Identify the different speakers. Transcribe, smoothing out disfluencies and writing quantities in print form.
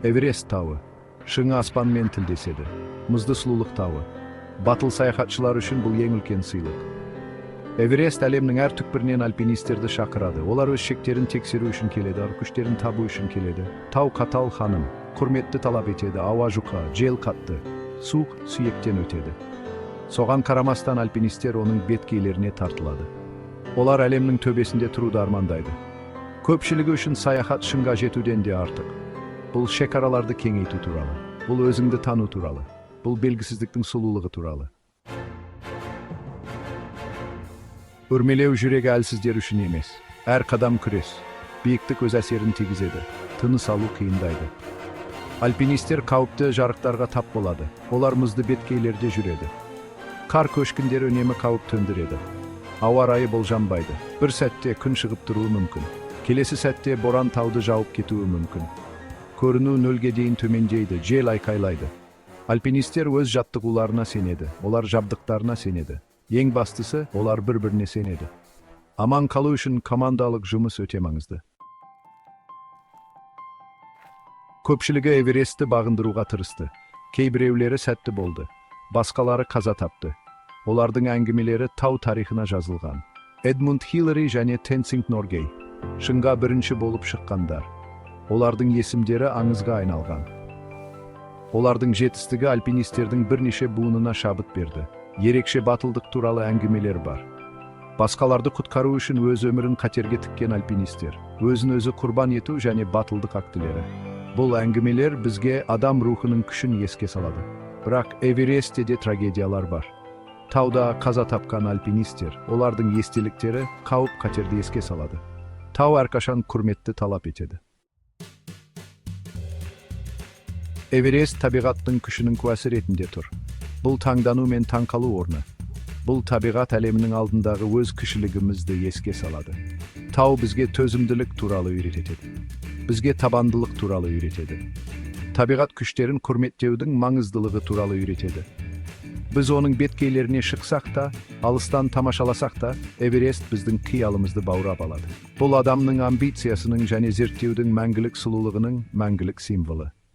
Speaker 1: Эверест тауы. Шыңы аспанмен тілдеседі. Мұзды сұлулық тауы. Батыл саяхатшылар үшін бұл ең үлкен сыйлық. Эверест әлемнің әр түкпірінен альпинистерді шақырады. Олар өз шектерін тексеру үшін келеді, күштерін табу үшін келеді. Тау қатал ханым, құрметті талап етеді, ауа жұқа, жел қатты, суық сүйектен өтеді. Соған қарамастан альпинистер оның беткейлеріне тартылады. Олар әлемнің төбесінде тұруды армандайды. Көпшілігі үшін саяхат шыңға жетуден де артық. Бұл шекараларды кеңейту туралы. Бұл өзіңді тану туралы. Бұл белгісіздіктің сұлулығы туралы. Өрмелеу жүрегі әлсіздер үшін емес. Әр қадам күрес. Биіктік өз әсерін тигізеді. Тыныс алу қиындайды. Альпинистер қауіпті жарықтарға тап болады. Олар мұзды беткейлерде жүреді. Қар көшкіндері үнемі қауіп төндіреді. Ауа райы болжанбайды. Бір сәтте күн шығып тұруы мүмкін. Келесі сәтте боран тауды жауып кетуі мүмкін. Көріну нөлге дейін төмендейді, жел айқайлайды. Альпинистер өз жаттығуларына сенеді, олар жабдықтарына сенеді. Ең бастысы, олар бір-біріне сенеді. Аман қалу үшін командалық жұмыс өте маңызды. Көпшілігі Эверестті бағындыруға тырысты. Кейбіреулері сәтті болды. Басқалары қаза тапты. Олардың әңгімелері тау тарихына жазылған. Эдмунд Хиллари және Тенцинг Норгей шыңға бірінші болып шыққандар. Олардың есімдері аңызға айналған. Олардың жетістігі альпинистердің бірнеше буынына шабыт берді. Ерекше батылдық туралы әңгімелер бар. Басқаларды құтқару үшін өз өмірін қатерге тіккен альпинистер, өзін өзі құрбан ету және батылдық актілері. Бұл әңгімелер бізге адам рухының күшін еске салады. Бірақ Эверестте де трагедиялар бар. Тауда қаза тапқан альпинистер, олардың естеліктері қауіп қатерді еске салады. Тау әрқашан құрметті талап етеді. Эверест табиғаттың күшінің куәсі ретінде тұр. Бұл таңдану мен таңқалу орны. Бұл табиғат әлемінің алдындағы өз кішілігімізді еске салады. Тау бізге төзімділік туралы үйретеді. Бізге табандылық туралы үйретеді. Табиғат күштерін құрметтеудің маңыздылығы туралы үйретеді. Біз оның беткейлеріне шықсақ та, алыстан тамашаласақ та, Эверест біздің қиялымызды баурап алады. Бұл адамның амбициясының және зерттеудің мәңгілік сұлулығының мәңгілік символы.